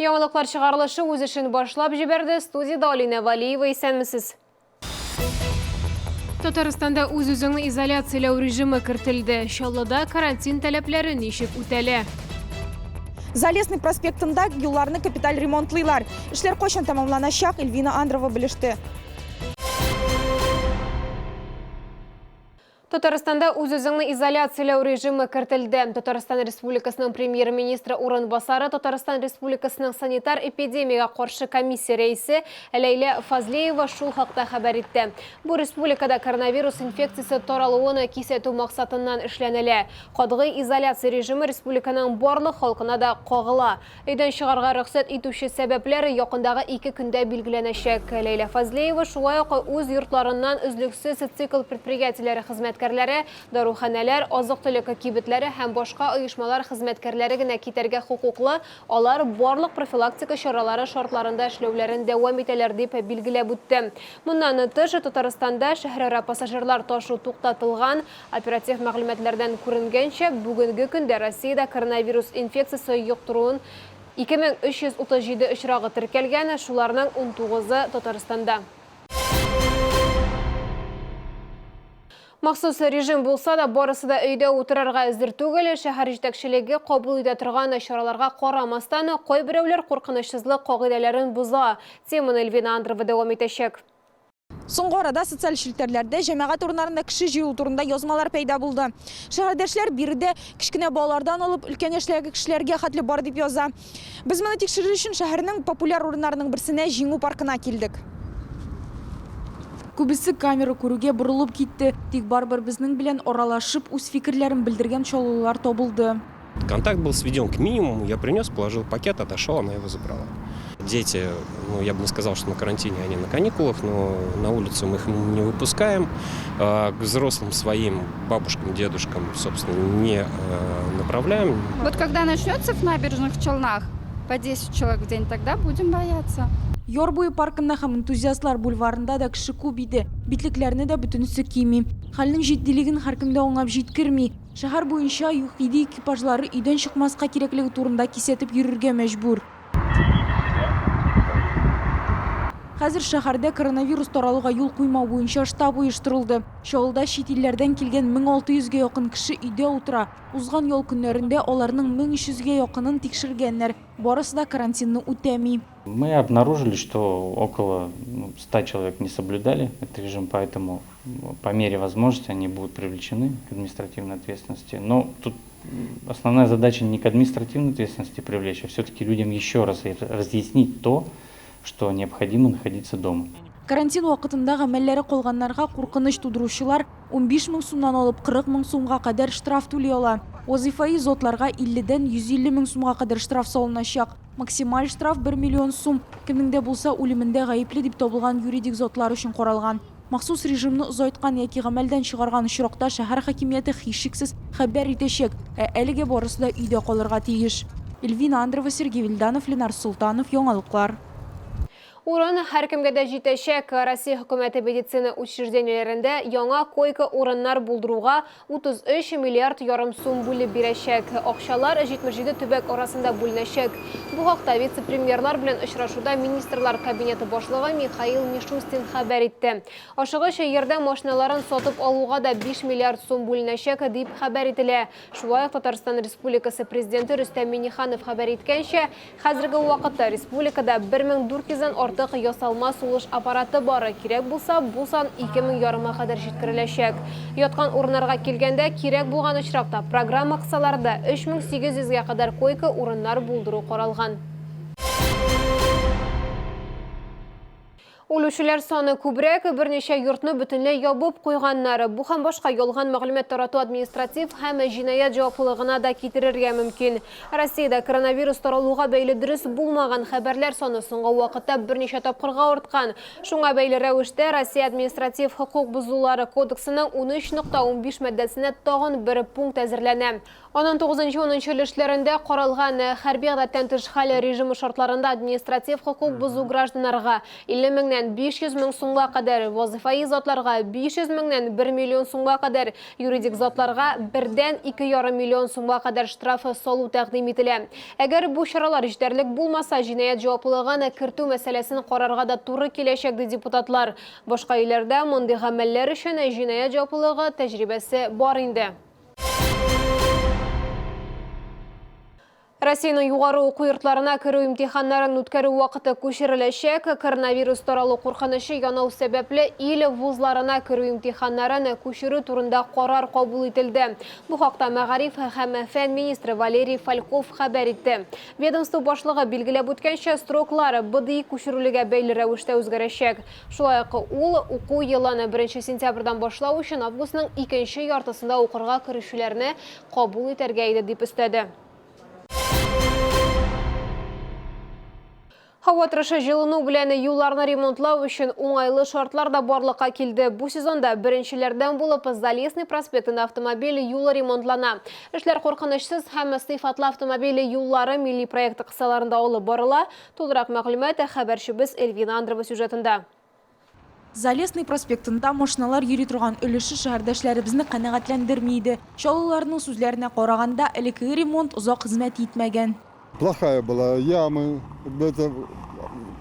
Яңалыклар чыгарылышы үз эшен башлап җибәрде. Студиядә Алинә Валиева, исәнмесез. Татарстанда үз-үзеңне изоляцияләү режимы кертелде. Чаллыда карантин таләпләре ничек үтәлә? Залесный проспектында юлларны капиталь ремонтлыйлар. Эшләр кайчан тәмамланачак, Эльвина Андрова белеште. Татарстанда үз-үзеңне изоляцияләү режимы кертелде. Татарстан Республикасының Премьер-министры урынбасары, Татарстан Республикасының санитар-эпидемиягә каршы комиссия рәисе Ләйлә Фазлеева шул хакта хәбәр итте. Бу республикада коронавирус инфекциясе таралуын кисәтү максатыннан эшләнелә. Катгый изоляция режимы республиканың барлык халкына да кагыла. Өйдән чыгарга рөхсәт итүче сәбәпләр якындагы ике көндә билгеләнәчәк. Ләйлә Фазлеева шулай ук үз йортларыннан өзлексез цикл предприятиеләре хезмәткәрләре, даруханәләр, азык-төлек кибетләре һәм башка оешмалар хезмәткәрләре генә китәргә хокуклы, алар барлык профилактика чаралары шартларында эшләүләрен дәвам итәләр, дип билгеләп үтте. Моннан тыш, Татарстанда шәһәрара пассажирлар ташу туктатылган. Оператив мәгълүматлардан күренгәнчә, бүгенге көндә Россиядә коронавирус инфекциясе йоктыруын 2337 очрагы теркәлгән, шуларның унтугызы, Татарстанда. Махсус режим булса да, барысы да өйдә утырырга әзер түгел. Шәһәр җитәкчелеге кабул итә торган чараларга карамастан, кайберәүләр куркынычсызлык кагыйдәләрен боза. Теманы Эльвина Андрова дәвам итәчәк. Соңгы арада социаль челтәрләрдә җәмәгать урыннарында кеше җыелу турында язмалар пәйда булды. Шәһәрдәшләр биредә кечкенә балалардан алып өлкән яшьтәге кешеләргә хәтле бар дип яза. Без моны тикшерер өчен шәһәрнең популяр урыннарының берсенә Җиңү паркына килдек. Күбесе камера күрүгә борылып китте. Тик барыбер безнең белән аралашып, үз фикерләрен белдергән чаллылылар табылды. Контакт был сведен к минимуму, я принес, положил пакет, отошел, она его забрала. Дети, ну, я бы не сказал, что на карантине, они на каникулах, но на улицу мы их не выпускаем. А, к взрослым своим бабушкам, дедушкам, собственно, не направляем. Вот когда начнется в набережных Челнах по 10 человек в день, тогда будем бояться. Яр буе паркында һәм Энтузиастлар бульварында да кеше күп иде. Битлекләрне дә бөтенесе кими. Хәлнең җитдилеген һәркем дә аңлап җиткерми. Шәһәр буенча ЮХИДИ экипажлары өйдән чыкмаска кирәклеге турында кисәтеп йөрергә мәҗбүр. Хәзер шәһәрдә коронавирус таралуга юл куймау буенча штаб оештырылды. Чаллыда чит илләрдән килгән 1600 гә якын кеше өйдә утыра. Узган ял көннәрендә аларның 1300 гә якынын тикшергәннәр. Барысы да карантинны үтәми. Мы обнаружили, что около 100 человек не соблюдали этот режим, поэтому по мере возможности они будут привлечены к административной ответственности. Но тут основная задача не к административной ответственности привлечь, а все-таки людям еще раз разъяснить то, что необходимо находиться дома. Карантин вакытында гамәлләре калганнарга куркыныч тудыручылар 15 мең сумнан алып 40 мең сумга кадәр штраф түли ала. Вазыйфаи затларга 50 дән 150 мең сумга кадәр штраф салыначак. Максималь штраф 1 миллион сум, кемнең дә булса үлемендә гаепле дип табылган юридик затлар өчен каралган. Махсус режимны озайткан яки гамәлдән чыгарган очракта шәһәр хакимияте һичшиксез хәбәр итәчәк, ә әлегә барысы да өйдә калырга тиеш. Эльвина Андрова, Сергей Вильданов, Ленар Солтанов, Яңалыклар. Урын һәркемгә дә җитәчәк. Россия Хөкүмәте медицина учреждениеләрендә яңа койка-урыннар булдыруга 33 миллиард ярым сум бүлеп бирәчәк. Акчалар 77 төбәк арасында бүленәчәк. Бу хакта вице-премьерлар белән очрашуда Министрлар Кабинеты башлыгы Михаил Мишустин хәбәр итте. Ашыгыч ярдәм машиналарын сатып алуга да 5 миллиард сум бүленәчәк, дип хәбәр ителә. Шулай ук Татарстан Республикасы Президенты Рөстәм Миңнеханов хәбәр иткәнчә, Хәзерге вакытта республикада 1400 дән артык ясалма сулыш аппараты бар, кирәк булса, бу сан 2000 ярымга кадәр җиткереләчәк. Яткан урыннарга килгәндә, кирәк булган очракта, программа кысаларында 3800 гә кадәр койка-урыннар булдыру каралган. Үлүчеләр саны күбрәк, берничә йортны бөтенләй ябып куйганнар. Бу һәм башка ялган мәгълүмат тарату административ һәм җинаять җаваплылыгына да китерергә мөмкин. Россиядә коронавирус таралуга бәйле дөрес булмаган хәбәрләр саны соңгы вакытта берничә тапкырга арткан. Шуңа бәйле рәвештә Россия Административ хокук бозулары кодексының 13.15 маддәсенә тагын бер пункт әзерләнә. Аның тугызынчы-унынчы өлешләрендә каралган хәрби гадәттән тыш хәл режимы шартларында административ хокук бозу гражданнарга 50 меңнән меңнән 500 мең сумга кадәр, вазыйфаи затларга 500 меңнән 1 миллион сумга кадәр, юридик затларга бердән 2,5 миллион сумга кадәр штраф салу тәкъдим ителә. Әгәр бу чаралар җитәрлек булмаса, җинаять җаваплылыгын кертү мәсьәләсен карарга да туры киләчәк, ди депутатлар. Башка илләрдә мондый гамәлләр өчен җинаять җаваплылыгы тәҗрибәсе бар инде. Россиянең югары уку йортларына керү имтиханнарын үткәрү вакыты күчереләчәк. Коронавирус таралу куркынычы янау сәбәпле, ил вузларына керү имтиханнарын күчерү турында карар кабул ителде. Бу хакта мәгариф һәм фән министры Валерий Фальков хәбәр итте. Ведомство башлыгы билгеләп үткәнчә, сроклар БДИ күчерүлегә бәйле рәвештә үзгәрәчәк. Шулай ук ул уку елын беренче сентябрьдән башлау өчен августның икенче яртысында укырга керүчеләрне кабул итәргә иде, дип өстәде. Һава торышы җылыну белән юлларны ремонтлау өчен уңайлы шартлар да барлыкка килде. Бу сезонда беренчеләрдән булып Залесный проспектында автомобиль юлы ремонтлана. Эшләр куркынычсыз һәм сыйфатлы автомобиль юллары милли проекты кысаларында алып барыла. Тулырак мәгълүмат хәбәрчебез Эльвина Андрова сюжетында. Залесный проспектында машиналар йөри торган өлеше шәһәрдәшләребезне канәгатьләндерми иде. Чаллыларның сүзләренә караганда, элеккеге ремонт озак хезмәт итмәгән. Плохая была яма. Это,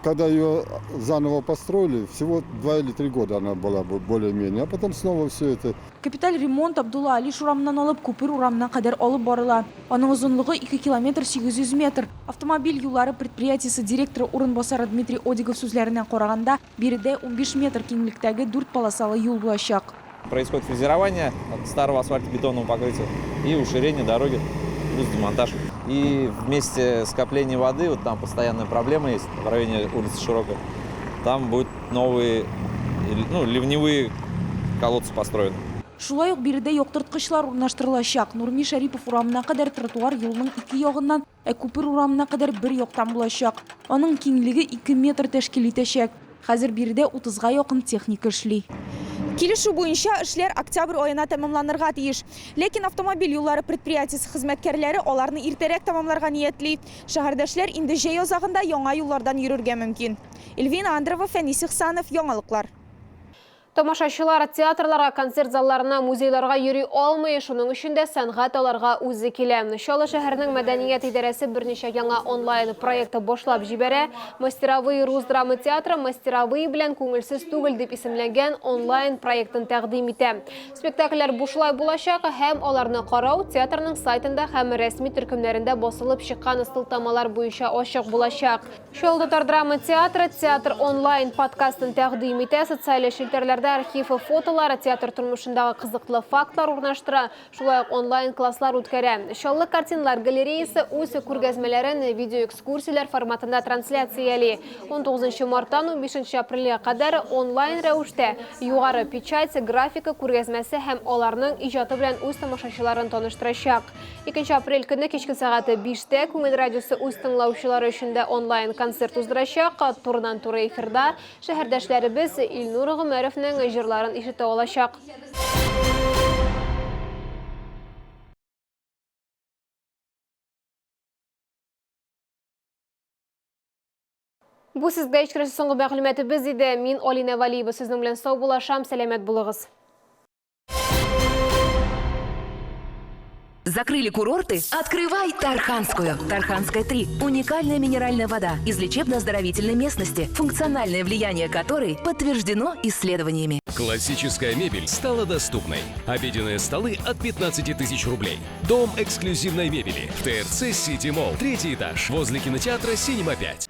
когда ее заново построили, всего 2 или 3 года она была более-менее, а потом снова все это. Капиталь ремонт Абдулла Алиш урамыннан алып Күпер урамына кадәр алып барыла. Аның озынлыгы 2 километр 800 метр. Автомобиль юллары предприятиесе директоры урынбасары Дмитрий Одигов сүзләренә караганда, биредә 15 метр киңлектәге 4 полосалы юл булачак. Происходит фрезерование от старого асфальтобетонного покрытия и уширение дороги, плюс демонтаж. И вместе скопление воды, вот там постоянная проблема есть в районе улицы Широкой, там будут новые, ну, ливневые колодцы построены. Шулай ук биредә яктырткычлар урнаштырылачак. Нурми Шәрипов урамына кадәр тротуар юлның ике ягыннан, ә Күпер урамына кадәр бер яктан булачак. Аның киңлеге 2 метр тәшкил итәчәк. Хәзер биредә 30-га якын техника эшли. Килешү буенча эшләр октябрь аена тәмамланырга тиеш. Ләкин автомобиль юллары предприятиесе хезмәткәрләре аларны иртәрәк тәмамларга ниятли. Шәһәрдәшләр инде җәй азагында яңа юллардан йөрергә мөмкин. Эльвина Андрова, Фәнис Ихсанов, Яңалыклар. Тамашачылар театрларга, концерт залларына, музейларга йөри алмый, шуның өчен дә сәнгать аларга үзе килә. Чаллы шәһәренең мәдәният идарәсе берничә яңа онлайн проекты башлап җибәрә. Мастеровые рус драма театры Мастеровые белән күңелсез түгел дип исемләнгән онлайн проектын тәкъдим итә. Спектакльләр бушлай булачак һәм аларны карау театрның сайтында һәм рәсми төркемнәрендә басылып чыккан сылтамалар буенча ачык булачак. Чаллы татар драма театры театр онлайн подкастын тәкъдим итә. Социаль челтәрләрдә архив фотолары, театр тормышындагы кызыклы фактлар урнаштыра, шулай ук онлайн класслар үткәрә. Чаллы картиналар галереясы үз күргәзмәләрен видеоэкскурсияләр форматында трансляцияли. 19 марттан 15 апрельгә кадәр онлайн рәвештә югары печать, графика күргәзмәсе һәм аларның иҗаты белән үз тамашачыларын таныштырачак. 2 апрель көне кичке сәгать 5-тә Күңел радиосы үз тыңлаучылары өчен дә онлайн концерт уздырачак. Турыдан-туры эфирда шәһәрдәшләребез Илнур Гомәровның җырларын ишетә алачак. Бу сезгә ишетелүче соңгы мәгълүматыбыз иде. Мин Алина Валиева сезнең белән саубуллашам. Сәламәт булыгыз. Закрыли курорты? Открывай Тарханскую. Тарханская 3. Уникальная минеральная вода из лечебно-оздоровительной местности, функциональное влияние которой подтверждено исследованиями. Классическая мебель стала доступной. Обеденные столы от 15 тысяч рублей. Дом эксклюзивной мебели в ТРЦ Сити Молл. 3-й этаж. Возле кинотеатра Синема 5.